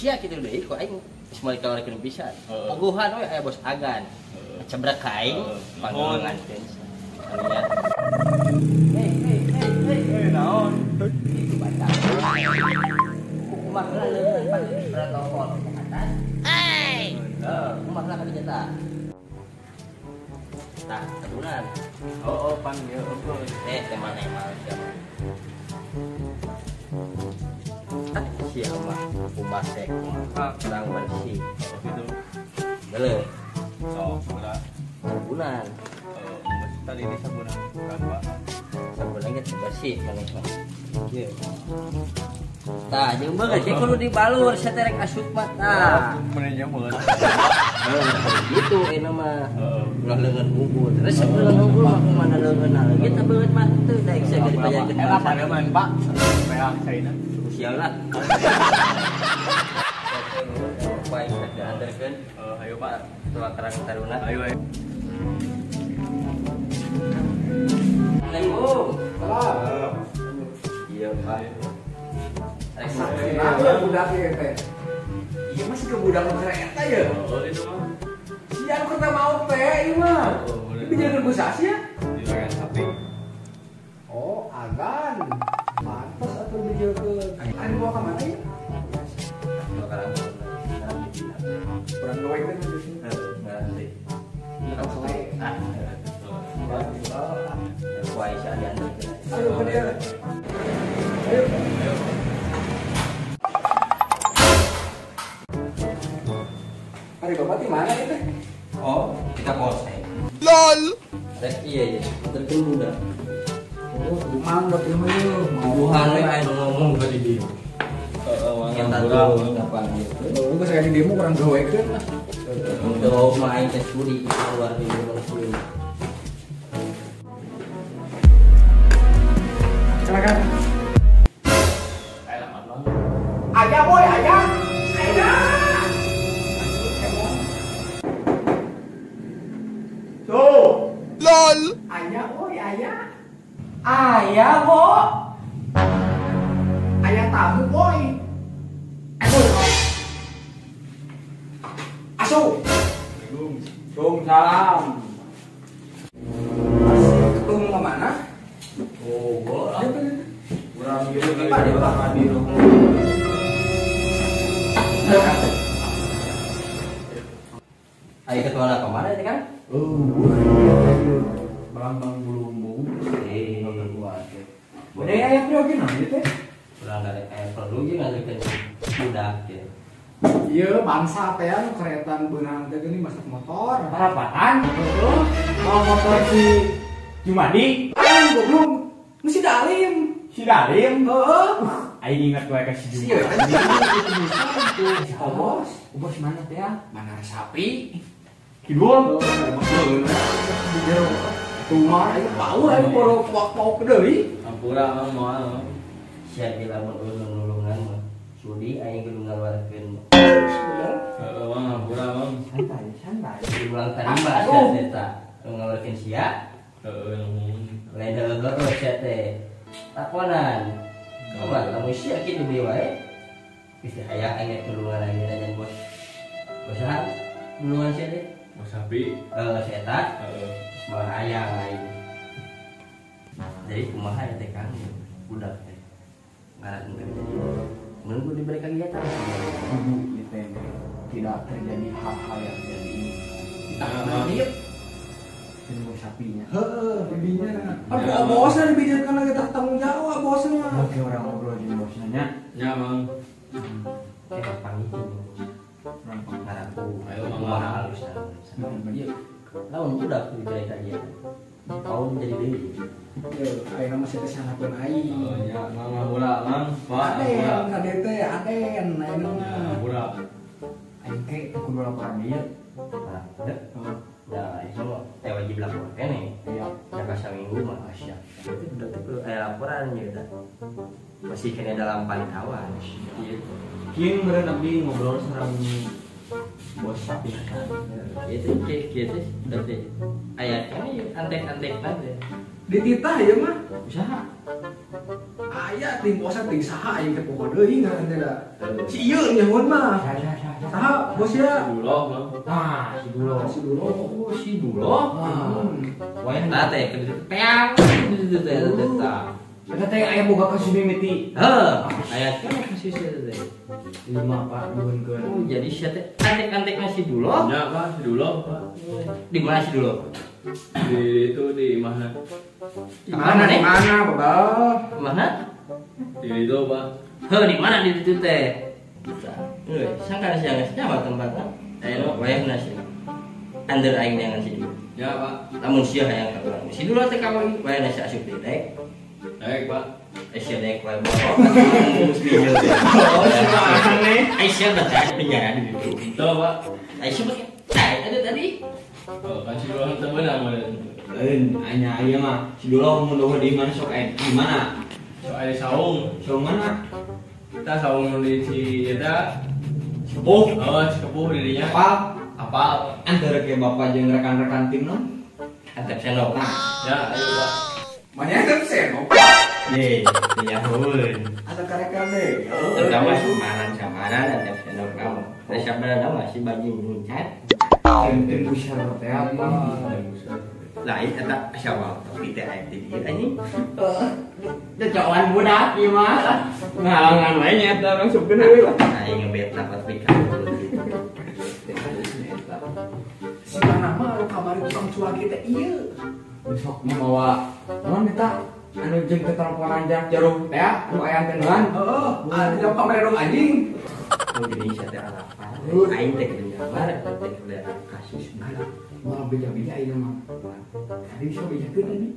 Sia kitu deui ku aing geus moal dikaluarkeun pisan. Puguhan we aya bos agan. Cebrak ka aing pangulungankeun. Hei hei hei hei naon? Itu baca. Kumaha leuleun pan protokol kesehatan. Hei. Heuh, kumaha ka dinya tah? Tah, sabunan. Oh, pan ieu eueuh. Teh mana sia mah. Ah, sia mah kumasek kurang bersih. Gitu. Beuleum. Sok, ulah. Sabunan. Tadi ini sabunan kan, Pak. Sabunan ge bersih maneh mah. Ieu. Tah, jeung beungeut ge kudu dibalur saterek asup mah tah. Mene jamur. Gitu euna mah. Ulah leungeun unggul. Resep leungeun unggul mah kumaha leungeunna. Kita beungeut mah teu daek sia ge dipajarkeun. Eta pareman, Pak. Peak caina. Sial lah. Baik, diantarkeun. Ayo, Pak. Tua Karang Taruna. Ayo, ayo. Assalamualaikum. Salam. Iya, Pak. Nah, budak ieu teh. Ieu mah siga budak nu kereta ya. Oh, itu mah. Sia nu kereta maot teh ieu mah. Dipijeunkeun ku saha sia? Juragan sapi. Oh, agan. Pantes atuh dipijeunkeun. Anu bawa ka mana ieu? Tua Karang Taruna. Kurang gawe teh di sini. Heeh, ngarang Selesai. Ah. Ku Aisyah diantarkeun. Ayo ka dieu. Ayo. Ayo. Hari bapak di mana itu? Oh, kita polsek. LOL. Rek iya iya, antarkeun budak. Oh, mang buat ilmu ieu. Buhan we aya nu ngomong ka di dieu. Heeh, mang. Eta tuh kapan gitu. Oh, geus aya di demo kurang gawekeun lah. Untuk main tes budi keluar di rumah sini. Silakan. Ayah boy, ayah. Ayah. Tuh. LOL. Ayah boy, ayah. Ayah, bo. Ayah tamu boy. Boy. Asu. Waalaikumsalam. Ketemu ke mana? Oh, bola. Kurang gitu Pak, di Pak. Ayo ketua kemana ini kan? Oh, Balambang Bulumbung. Udah ya, ya oke nah gitu. Kurang dari perlu ge nganterkeun budak gitu. Iya, bangsa teh anu keretan beunang teh geuning masak motor. Parapatan? Heeh. Mau motor si Jumadi? Kan goblok. Nu si Dalim. Si Dalim? Heeh. Aing ingat wae ka si Jumadi. Si Obos. Obos mana teh ya? Mana sapi? Kidul. Di jero. Tumar aing paur aing boro pauk deui. Ampura moal. Sia ge lamun ulun nulungan mah. Sudi aing kudu ngaluarkeun. Bener? Heeh, mang ampura mang. Santai, santai. Diulang tarima sia teh ta. Ngaluarkeun sia. Heeh, nuhun. Lain heueuh sia teh. Takonan. Kumaha lamun sia kitu deui wae. Geus teh hayang aing tulungan ayeuna jan bos. Bos saha? Tulungan sia teh. Bos sapi. Heeh, si eta. Heeh. Malah hayang aing. Jadi kumaha ya teh Kang budak teh. Ngaran teh jadi menunggu diberi kegiatan kudu ditene tidak terjadi hal-hal yang tidak diinginkan. Nah, iya. Ini sapinya. Heeh, bibinya. Aduh, bosnya dibijarkan lagi tak tanggung jawab bosnya. Oke, orang ngobrol jeung bosnya nya. Ya, Mang. Panggil Orang ngaran Ayo, Mang. kumaha halus. Iya. Lamun budak diberi kegiatan. Tahun jadi deui. Ya, ayeuna mah teh sanakeun aing. Oh, ya, Mang ampura, Mang. Pak, Aden, ampura. kade teh aden ayeuna Ya, mah. ampura. Aing teh kudu laporan ieu. Nah, ya, itu mah teh wajib lapor kene. Iya. Jaka saminggu mah Siap. itu udah teh kudu aya laporan ya udah. Masih kena dalam pantauan. Gitu. Kieu meureun abdi ngobrol sareng bos sapi. Itu kieu teh berarti aya kene antek-antek teh. Dititah ieu mah. Usaha. Aya ting bosna ting saha aing teh poho deui ngaran teh da. Si ieu nyahoan mah. Saha bos ya? Si Duloh mah. Ah, si Duloh. Si Duloh. Oh, si Duloh. Wah, eta teh teang gitu teh eta. Eta teh aya boga kasus mimiti. Heuh, aya kasus eta teh. 5 Pak nuhunkeun. Oh, jadi sia teh antek-antekna si Duloh. Ya, Pak, si Duloh, Pak. Di mana si Duloh? Di itu di mana? Di mana? Di mana, Babal? Di mana? Di itu, Pak. Heuh, di mana di ditu teh? Heuh, sangkan sia geus nyawa tempatna. Aya wayahna sia. Ander aing neangan si Duloh. Ya, Pak. Lamun sia hayang ka urang. Si Duloh teh ka wayahna sia asup deui dek. Dek, Pak. Aisyah dek wae bohong. Oh, si aneh. Aisyah baca penjara di situ. Tuh, Pak. Aisyah pakai tai ada tadi. Oh, kan si Duloh teu beunang meureun. Lain, anya ieu mah si Duloh mun doho di mana sok aya di mana? Sok aya saung. Saung mana? Kita saung di si eta Cikepuh. Oh, Cikepuh di dinya. Apal? Apal. Antara ke bapak jeung rekan-rekan tim non? Antep senok. Ya, ayo, Pak. Mana antep senok? Nih, nyahoeun. Asa karekan deui. Terutama samaran-samaran antep senok kamu. Teh sabarana masih bajing muncat. Tim busar teh apa? Lain eta siapa tapi teh aya di dieu anjing. Cocokan budak ieu mah. Ngalangan wae nya eta urang supkeun euy lah. Aing ngebet dapat pikan. Si mana mah anu kamari tukang cuaki teh ieu. Besok mawa naon eta anu jeung teteleponan jarak jauh teh anu aya antenan. Heeh, anu jam kamari dong anjing. Oh jadi sia teh alapan. Aing teh kudu nyabar teh kudu kasus budak. Moal beja-beja ieu mah. Tadi bisa bejakeun tadi.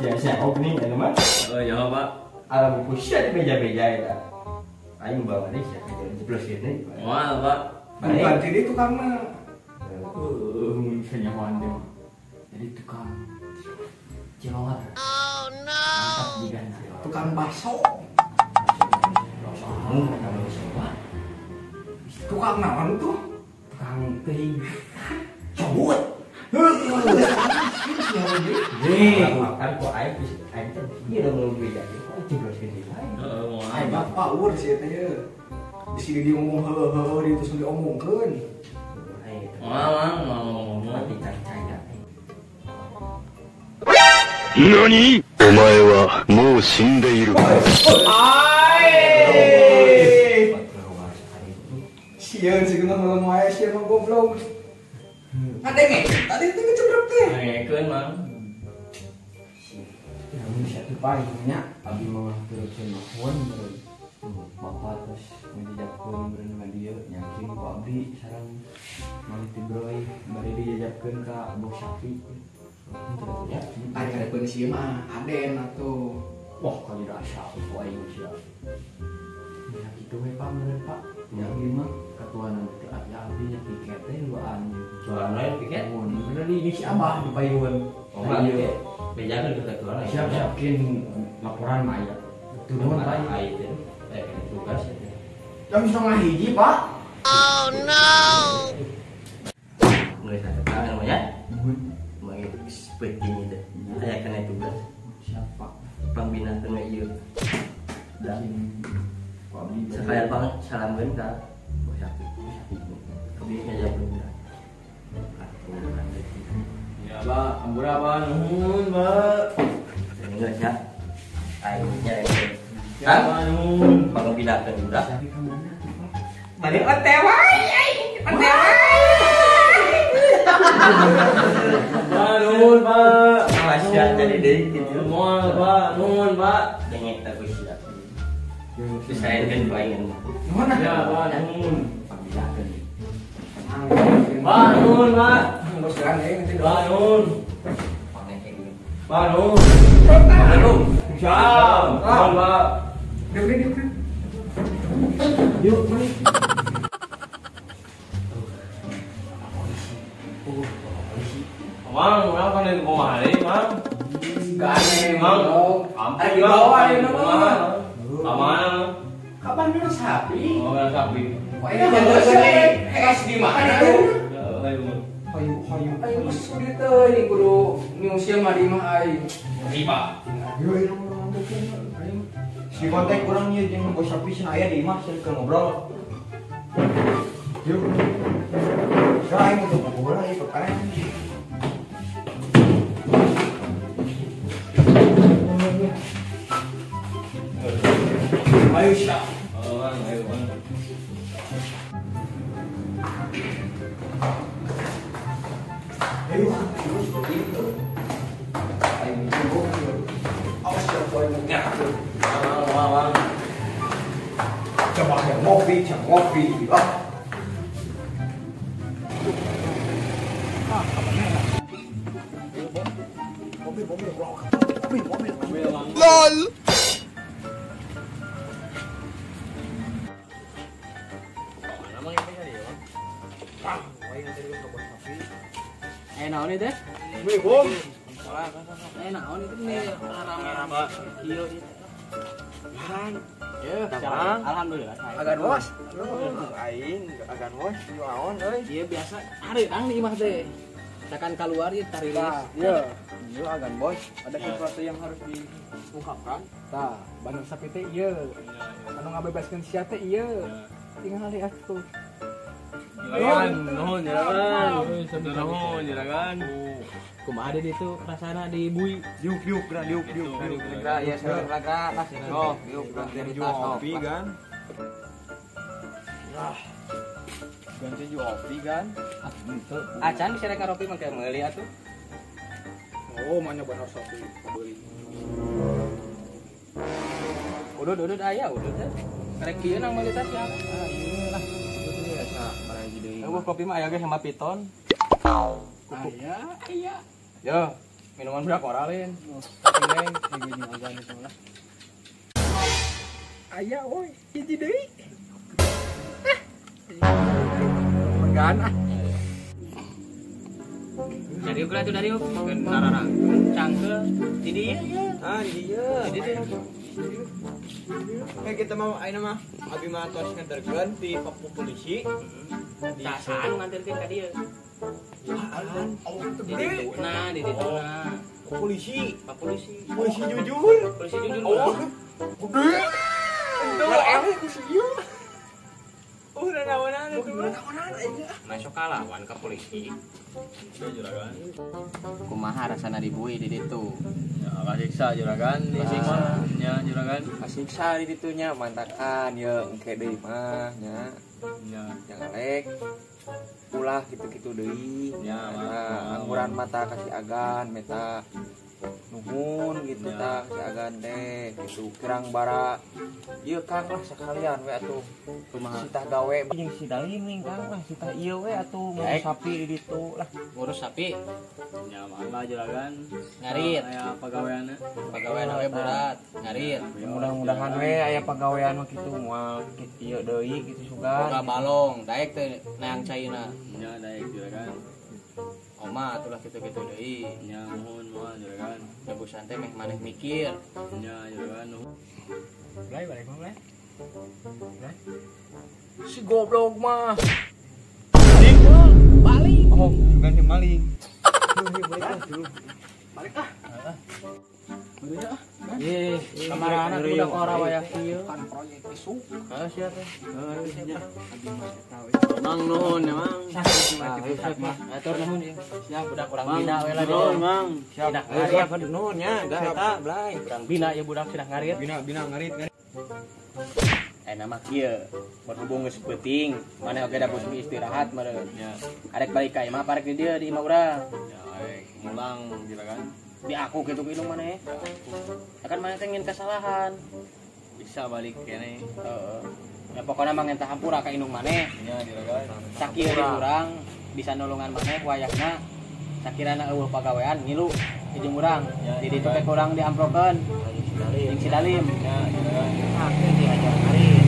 Biasa opening anu mah. Oh, ya, Pak. Ala buku sia teh beja-beja eta. Aing bawa deui sia jeblos ieu teh. Moal, Pak. Bukan jadi tukang mah. Heeh, bisa nyahoan teh mah. Jadi tukang cilor. Oh no. Mantap diganti. Tukang bakso. Tukang naon tuh? Tukang teuing. Cobot. Nih, makan kok aing bisa aing teh ieu da mun beja. Kok jeblos gini wae. Heeh, moal. Aing bapak ur sih eta ye. Di sini dia ngomong heuh heuh di terus diomongkeun. Moal, Mang, ngomong. Mati caya. 何？お前はもう死んでいる。 Sieun sih geuna ngomong wae sia mah goblok. Ngadenge, tadi itu ngecebrek teh. Ngekeun, Mang. Namun satu paling nya abi mah teruskeun nuhun meureun. Bapak terus ngajajakkeun meureun ka dieu nyakin ku abdi sareng Mang Tibroy bari dijajakkeun ka Bos Sapi. Ya, ari karepeun sieun mah aden atuh. Wah, kali rasa ku aing sia. Ya kitu we Pak meureun Pak. Ya abdi mah katuanan teh aya abdi nya piket teh duaan. Duaan lain piket? Mun bener di si Abah di payun. Oh, iya. Bejakeun ke katuan. Siap-siapkeun laporan mah aya. Tuh nuhun Pak. Aing teh aya kena tugas ya. Jam 12.30, Pak. Oh no. Geus satu tahun mah ya. Mah penting teh. Aya kena tugas. Siapa? Pambina teh ieu. Dan sekalian banget salamkeun ka Bos Sapi. Abdi ngajakeun ka. Ya, Pak. Ampura, Pak. Nuhun, Pak. Geus ya. Aing nyarengkeun. Ya, Pak, nuhun. Pangpindahkeun budak. Sapi ka mana tuh, Pak? Balik ote wae aing. Ote wae. Pak, nuhun, Pak. Awas ya jadi deui kitu. Moal, Pak. Nuhun, Pak. Dengek teh sia. Disayankeun ku aing. Nuhun ah. Ya, Pak, nuhun. Pangpindahkeun. Pak, nuhun, Pak. Bos jalan euy nanti. Pak, nuhun. Pangengke. Pak, nuhun. Assalamualaikum. Siap. Nuhun, Pak. Diuk diuk. Yuk, mari. Polisi. Polisi. Mang, urang kan dari kumaha deui, Mang? Gane, Mang. Mang. Ari dibawa ieu mah. Ka mana? Kapan bener sapi? Oh, bener sapi. Kok ini jaga es di mana tuh? Heeh, ayo. Hayu hayu. Aing mah sulit teuing kudu nyungsieu mah di imah aing. Riba. Yo ieu aing. Si kontak urang ieu jeung bos sapi cenah aya di imah cenah keur ngobrol. Yuk. Saya aing untuk ngobrol ieu perkara. Ayo siap. Oh, ayo bang. Ayo, terus begitu. Ayo coba. Awas ya poin. Bang. Coba yang ngopi, cak ngopi. Ah. Mobil, mobil, mobil, mobil. LOL. Naon itu? Wih, bom. Naon itu nih rame-rame kieu ieu. Ya, alhamdulillah. Agan bos. Aing agan bos, ieu naon euy? Ieu biasa hareurang di imah teh. Cakan keluar ieu tarilis. Iya. Ieu agan bos, ada sesuatu yang harus diungkapkan. Tah, bandar sapi teh ieu. Anu ngabebaskeun sia teh ieu. Tinggal lihat tuh. Juragan, nuhun juragan. Nuhun juragan. Kumaha deui itu rasana di bui. Diuk diuk geura diuk diuk. Geura ya geura lah sok diuk ganti ngopi kan. Lah. Ganti ngopi kan. Acan bisa rek ngopi mah meuli atuh. Oh, mah nyoba sapi meuli. Udud udud aya udud teh. Rek kieu nang meuli tas ya. Ah, ieu lah. Eueuh kopi mah aya ge sama piton. Aya, iya. Yo, minuman budak oralin. Neng, jeung agan itu lah. Aya euy, hiji deui. Megan ah. Dari ukur atuh dari ukur nararangkeun cangkeul di dieu ye. Ah, di dieu. Di dieu. Kayak kita mau ayeuna mah abi mah tos nganterkeun ti Pak polisi. Sasaan nganterkeun ka dieu. Apaan? Di dituna, di dituna. Polisi, Pak polisi. Polisi jujur. Polisi jujur. Oh, gede. Itu eh ieu. Oh, naonan itu. Naonan aing. Masuk kalawan ke polisi. Juragan. Kumaha rasana dibui di ditu? Ya, kasiksa juragan, disiksa nya juragan. Kasiksa di ditu nya mantakan ye engke deui mah nya. Nya, jangan lek. Ulah gitu-gitu deui. Nya, angguran mata kasih agan meta nuhun gitu tah kasih agan teh gitu kirang bara ieu Kang lah sekalian we atuh kumaha sitah gawe jeung si Dalim ning Kang lah sitah ieu we atuh ngurus sapi di ditu lah ngurus sapi nya mangga juragan ngarit aya pagaweanna pagawean we berat ngarit mudah-mudahan we aya pagawean mah kitu moal ieu deui kitu sugan boga balong daek teh neang caina nya daek juragan oma atulah kitu-kitu deui nya nuhun moal juragan gabusan teh meh maneh mikir nya juragan nuhun Blay balik mah blay. Blay. Si goblok mah. Balik. Oh, bukan si maling. Balik ah. Heeh. Ye, kamarana tuh udah ora wayah kieu. Kan proyek isuk. Heeh, sia teh. Heeh, Mang nuhun ya, Mang. Atur nuhun ya. Siap budak urang bina we lah. Nuhun, Mang. Siap. Siap nuhun nya, gah eta blay. Urang bina ya budak sudah ngarit. Bina bina ngarit ngarit. Nama kieu berhubung geus peuting, maneh oge da bus istirahat meureun. Ya. Arek balik ka imah parek di dieu di imah urang. Ya, arek mulang juragan. Di aku kitu ke indung maneh. Akan maneh teh ngin kesalahan. Bisa balik kene. Heeh. Ya pokona mah ngentah hampura ka indung maneh. Nya juragan. Sakieu di urang bisa nolongan maneh wayahna sakirana eueuh pagawean ngilu di jeung urang. Di ditu teh kurang diamprokeun. Jeung si Dalim. Ya juragan. Aku diajar ngarit.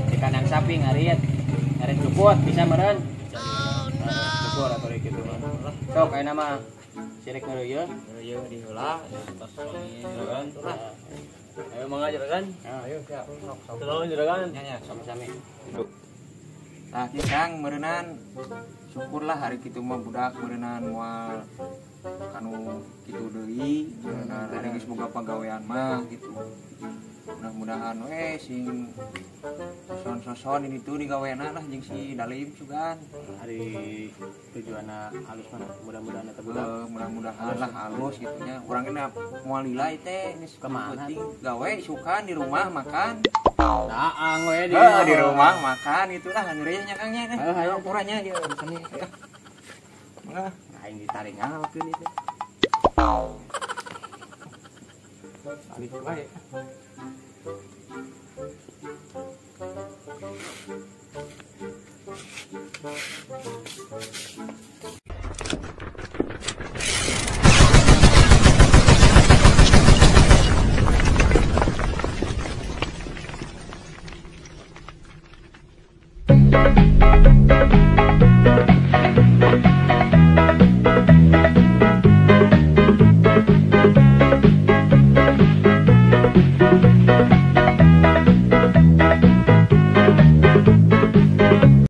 Di kandang sapi ngarit. Ngarit juput bisa meureun. Syukur atuh kitu mah. Sok ayeuna mah sirik ngeureuyeuh. Ngeureuyeuh di heula tos juragan. Ayo mangga juragan. Ayo siap. Sok sok. Nuhun juragan. Nya nya sami-sami. Tah kieu Kang meureunan syukurlah hari kitu mah budak meureunan moal kanu kitu deui, meureunan ari geus boga pagawean mah gitu. Mudah-mudahan we sing soson-soson ini tuh digawena lah jeung si Dalim sugan. Hari tujuanna halus mah mudah-mudahan eta budak. Mudah-mudahan lah halus gitu nya. Urang ge moal lila teh geus Kemana? penting gawe sukan di rumah makan. Daang we di. Di rumah makan itulah ngerinya nya Kang nya. Ayo, ayo. Ukurannya ieu urusannya. Mangga. Aing ditarik ngalkeun ieu teh. Balik wae.